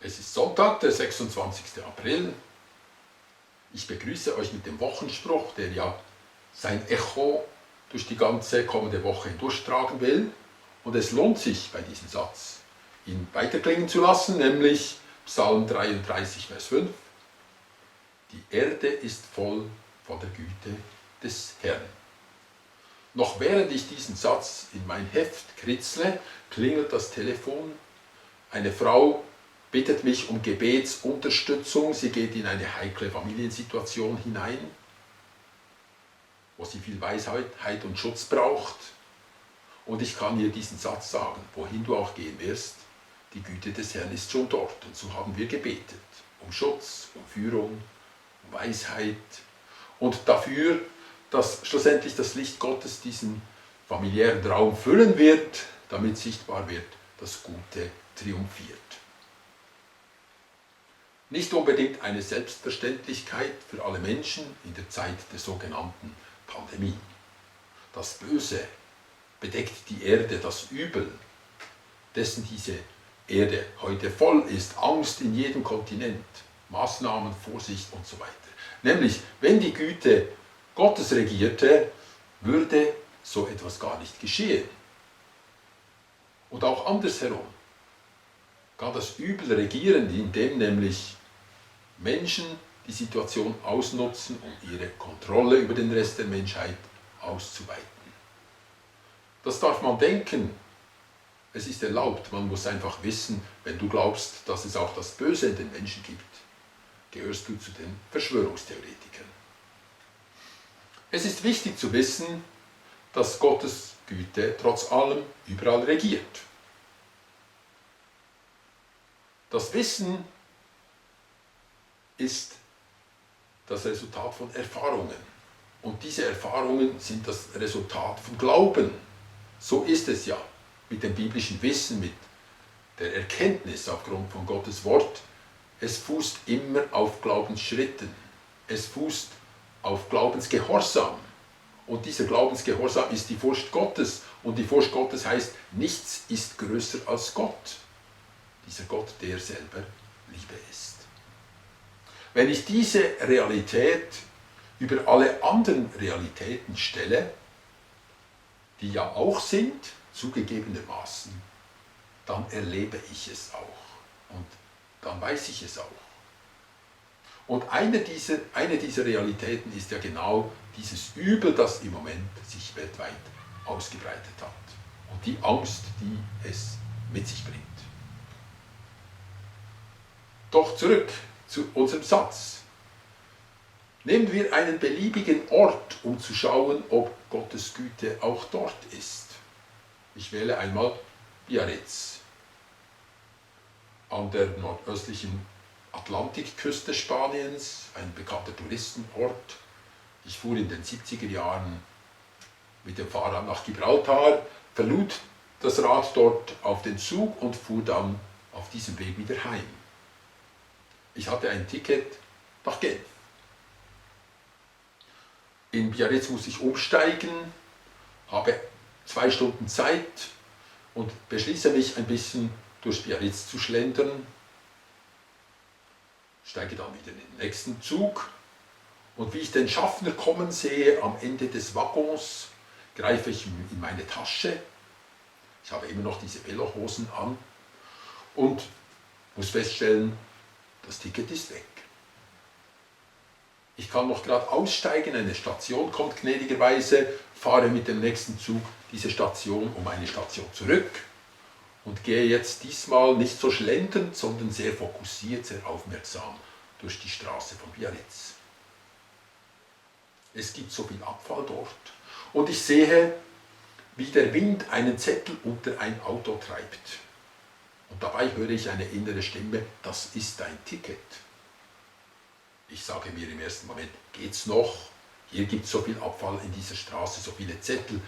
Es ist Sonntag, der 26. April. Ich begrüße euch mit dem Wochenspruch, der ja sein Echo durch die ganze kommende Woche hindurchtragen will. Und es lohnt sich bei diesem Satz, ihn weiterklingen zu lassen, nämlich Psalm 33, Vers 5. Die Erde ist voll von der Güte des Herrn. Noch während ich diesen Satz in mein Heft kritzle, klingelt das Telefon. Eine Frau bittet mich um Gebetsunterstützung. Sie geht in eine heikle Familiensituation hinein, wo sie viel Weisheit und Schutz braucht. Und ich kann ihr diesen Satz sagen: Wohin du auch gehen wirst, die Güte des Herrn ist schon dort. Und so haben wir gebetet um Schutz, um Führung, um Weisheit und dafür, dass schlussendlich das Licht Gottes diesen familiären Raum füllen wird, damit sichtbar wird, das Gute triumphiert. Nicht unbedingt eine Selbstverständlichkeit für alle Menschen in der Zeit der sogenannten Pandemie. Das Böse bedeckt die Erde, das Übel, dessen diese Erde heute voll ist, Angst in jedem Kontinent, Maßnahmen, Vorsicht und so weiter. Nämlich, wenn die Güte Gottes regierte, würde so etwas gar nicht geschehen. Und auch andersherum kann das Übel regieren, indem nämlich Menschen die Situation ausnutzen, um ihre Kontrolle über den Rest der Menschheit auszuweiten. Das darf man denken. Es ist erlaubt. Man muss einfach wissen, wenn du glaubst, dass es auch das Böse in den Menschen gibt, gehörst du zu den Verschwörungstheoretikern. Es ist wichtig zu wissen, dass Gottes Güte trotz allem überall regiert. Das Wissen ist das Resultat von Erfahrungen. Und diese Erfahrungen sind das Resultat von Glauben. So ist es ja mit dem biblischen Wissen, mit der Erkenntnis aufgrund von Gottes Wort. Es fußt immer auf Glaubensschritten. Es fußt auf Glaubensgehorsam. Und dieser Glaubensgehorsam ist die Furcht Gottes. Und die Furcht Gottes heißt, nichts ist größer als Gott. Dieser Gott, der selber Liebe ist. Wenn ich diese Realität über alle anderen Realitäten stelle, die ja auch sind, zugegebenermaßen, dann erlebe ich es auch. Und dann weiß ich es auch. Und eine dieser Realitäten ist ja genau dieses Übel, das im Moment sich weltweit ausgebreitet hat. Und die Angst, die es mit sich bringt. Doch zurück zu unserem Satz. Nehmen wir einen beliebigen Ort, um zu schauen, ob Gottes Güte auch dort ist. Ich wähle einmal Biarritz. An der nordöstlichen Atlantikküste Spaniens, ein bekannter Touristenort. Ich fuhr in den 70er Jahren mit dem Fahrrad nach Gibraltar, verlud das Rad dort auf den Zug und fuhr dann auf diesem Weg wieder heim. Ich hatte ein Ticket nach Genf. In Biarritz muss ich umsteigen, habe 2 Stunden Zeit und beschließe mich ein bisschen durch Biarritz zu schlendern, steige dann wieder in den nächsten Zug und wie ich den Schaffner kommen sehe am Ende des Waggons, greife ich in meine Tasche, ich habe immer noch diese Velohosen an und muss feststellen, das Ticket ist weg. Ich kann noch gerade aussteigen, eine Station kommt gnädigerweise, fahre mit dem nächsten Zug diese Station um eine Station zurück und gehe jetzt diesmal nicht so schlendernd, sondern sehr fokussiert, sehr aufmerksam durch die Straße von Biarritz. Es gibt so viel Abfall dort und ich sehe, wie der Wind einen Zettel unter ein Auto treibt. Und dabei höre ich eine innere Stimme, das ist dein Ticket. Ich sage mir im ersten Moment, geht's noch? Hier gibt es so viel Abfall in dieser Straße, so viele Zettel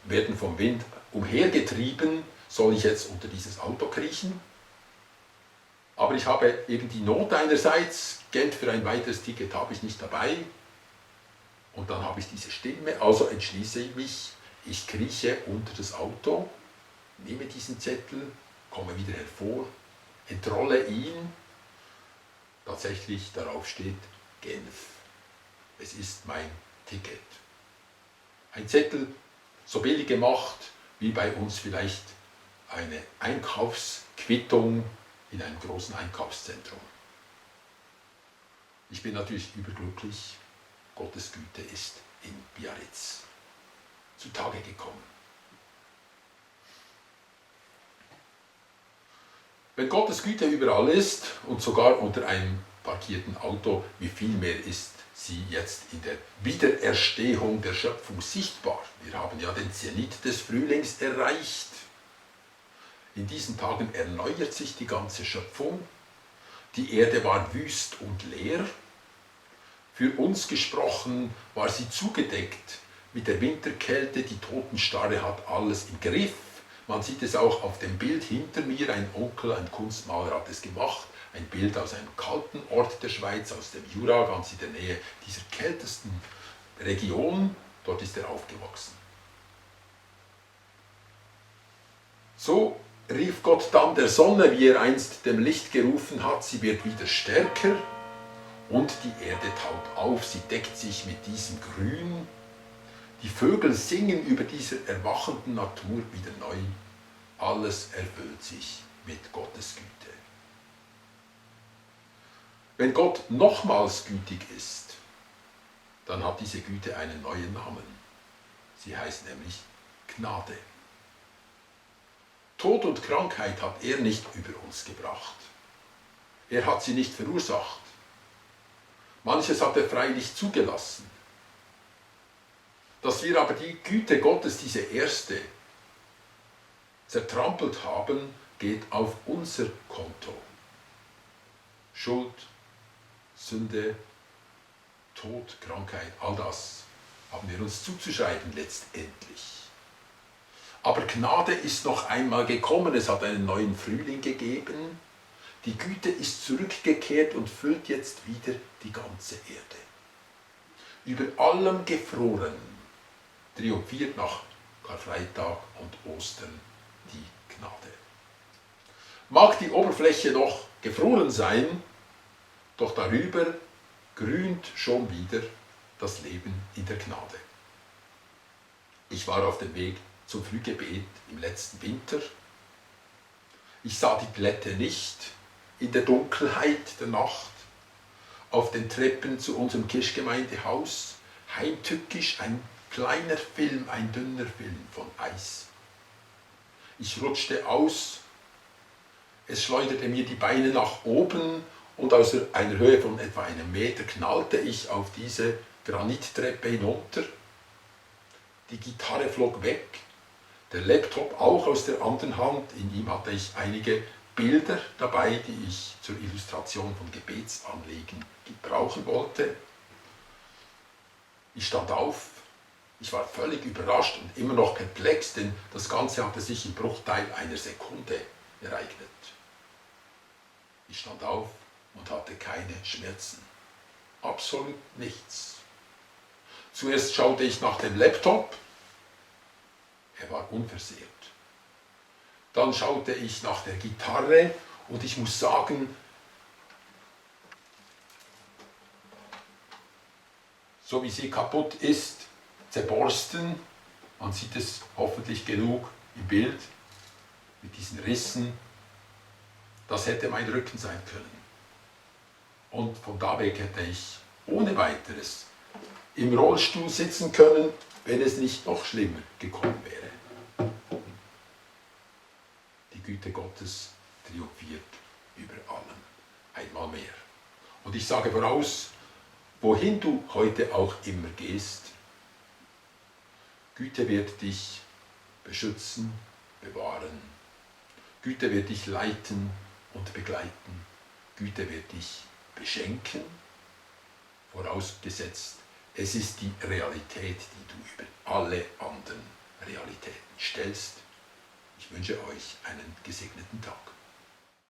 werden vom Wind umhergetrieben. Soll ich jetzt unter dieses Auto kriechen? Aber ich habe eben die Not einerseits, Geld für ein weiteres Ticket habe ich nicht dabei. Und dann habe ich diese Stimme, also entschließe ich mich, ich krieche unter das Auto, nehme diesen Zettel, komme wieder hervor, entrolle ihn. Tatsächlich darauf steht Genf. Es ist mein Ticket. Ein Zettel, so billig gemacht wie bei uns vielleicht eine Einkaufsquittung in einem großen Einkaufszentrum. Ich bin natürlich überglücklich, Gottes Güte ist in Biarritz zutage gekommen. Wenn Gottes Güte überall ist und sogar unter einem parkierten Auto, wie viel mehr ist sie jetzt in der Wiedererstehung der Schöpfung sichtbar? Wir haben ja den Zenit des Frühlings erreicht. In diesen Tagen erneuert sich die ganze Schöpfung. Die Erde war wüst und leer. Für uns gesprochen war sie zugedeckt mit der Winterkälte. Die Totenstarre hat alles im Griff. Man sieht es auch auf dem Bild hinter mir. Ein Onkel, ein Kunstmaler, hat es gemacht. Ein Bild aus einem kalten Ort der Schweiz, aus dem Jura, ganz in der Nähe dieser kältesten Region. Dort ist er aufgewachsen. So rief Gott dann der Sonne, wie er einst dem Licht gerufen hat, sie wird wieder stärker und die Erde taut auf, sie deckt sich mit diesem Grün. Die Vögel singen über dieser erwachenden Natur wieder neu. Alles erfüllt sich mit Gottes Güte. Wenn Gott nochmals gütig ist, dann hat diese Güte einen neuen Namen. Sie heißt nämlich Gnade. Tod und Krankheit hat er nicht über uns gebracht. Er hat sie nicht verursacht. Manches hat er freilich zugelassen. Dass wir aber die Güte Gottes, diese erste, zertrampelt haben, geht auf unser Konto. Schuld, Sünde, Tod, Krankheit, all das haben wir uns zuzuschreiben letztendlich. Aber Gnade ist noch einmal gekommen, es hat einen neuen Frühling gegeben. Die Güte ist zurückgekehrt und füllt jetzt wieder die ganze Erde. Über allem gefroren triumphiert nach Karfreitag und Ostern die Gnade. Mag die Oberfläche noch gefroren sein, doch darüber grünt schon wieder das Leben in der Gnade. Ich war auf dem Weg zum Frühgebet im letzten Winter. Ich sah die Blätter nicht in der Dunkelheit der Nacht auf den Treppen zu unserem Kirchgemeindehaus, heimtückisch ein kleiner Film, ein dünner Film von Eis. Ich rutschte aus, es schleuderte mir die Beine nach oben und aus einer Höhe von etwa einem Meter knallte ich auf diese Granittreppe hinunter. Die Gitarre flog weg, der Laptop auch aus der anderen Hand. In ihm hatte ich einige Bilder dabei, die ich zur Illustration von Gebetsanliegen gebrauchen wollte. Ich stand auf, ich war völlig überrascht und immer noch perplex, denn das Ganze hatte sich im Bruchteil einer Sekunde ereignet. Ich stand auf und hatte keine Schmerzen. Absolut nichts. Zuerst schaute ich nach dem Laptop. Er war unversehrt. Dann schaute ich nach der Gitarre und ich muss sagen, so wie sie kaputt ist, zerborsten, man sieht es hoffentlich genug im Bild, mit diesen Rissen, das hätte mein Rücken sein können. Und von da weg hätte ich ohne weiteres im Rollstuhl sitzen können, wenn es nicht noch schlimmer gekommen wäre. Die Güte Gottes triumphiert über allem, einmal mehr. Und ich sage voraus, wohin du heute auch immer gehst, Güte wird dich beschützen, bewahren. Güte wird dich leiten und begleiten. Güte wird dich beschenken, vorausgesetzt, es ist die Realität, die du über alle anderen Realitäten stellst. Ich wünsche euch einen gesegneten Tag.